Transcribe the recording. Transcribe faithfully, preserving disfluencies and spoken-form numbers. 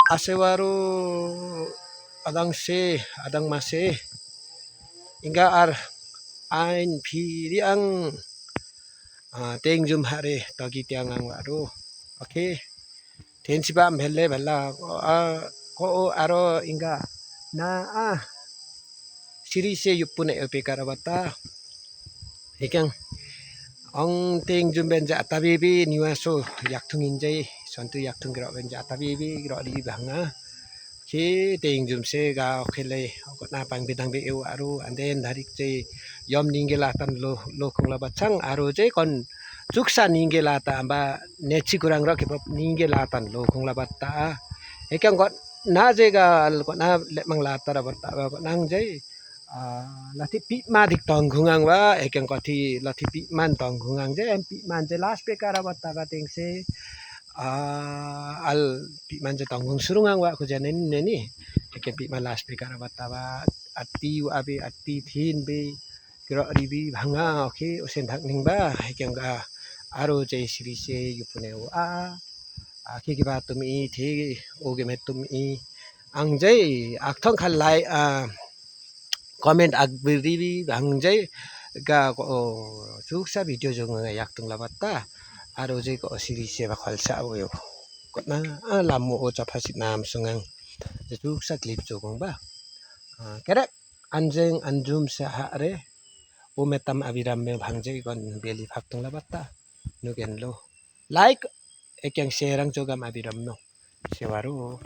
Asewaro adang se, adang mase. Ingga ar ain phiri ang, ah, tengjum hare togi tiang ang waro. Okay. Ten siba mhele bala, ah, ko o aro ingga na, ah, siri se yupune ope karabata. Ikang ong tengjum benja atabi bi niwa so yakthung injai, sontu yakthung gro benja atabi bi gro di banga. Si tengjum se ga okhele, okna pang bidang bi eu aru, anden dharik je yom ningge latan lo, lo khung labat sang aru je kon chuksa ningge lata amba nechi kurang ro kipop ningge latan lo khung labat ta. Ikang kot na je ga al kot na lepmang lata rabat ta ba kot nang je. Ah, lathi pima dik tong khung ang ba, ikang kothi lathi piman tong khung ang je, em piman je last pe karabat ta ba ting se. Ah, al piman je tong khung surung ang ba kuja neni neni. Ikang piman last pe karabat ta ba ati u abi ati thin be kiro ribi bhanga, okay, usen thak ning ba, ikang ga aro je siri se yupune o a. Aki kiba tum i the o game tum i ang je akthong khalai, ah, comment ak biri bi bang je ga ko, oh, chuksa video jong yaktung labat ta. Aro je ko siri se ba khalsa o yo. Kot na, ah, lam mo o chapha si nam sungang. Je chuksa clip jong ba. Ah, kerek anjeng anjum se hare. O metam abiram me bang je kon beli phak tung labat ta. Nugen lo. Like, ikang share ang jogam abiram no. Sewaro.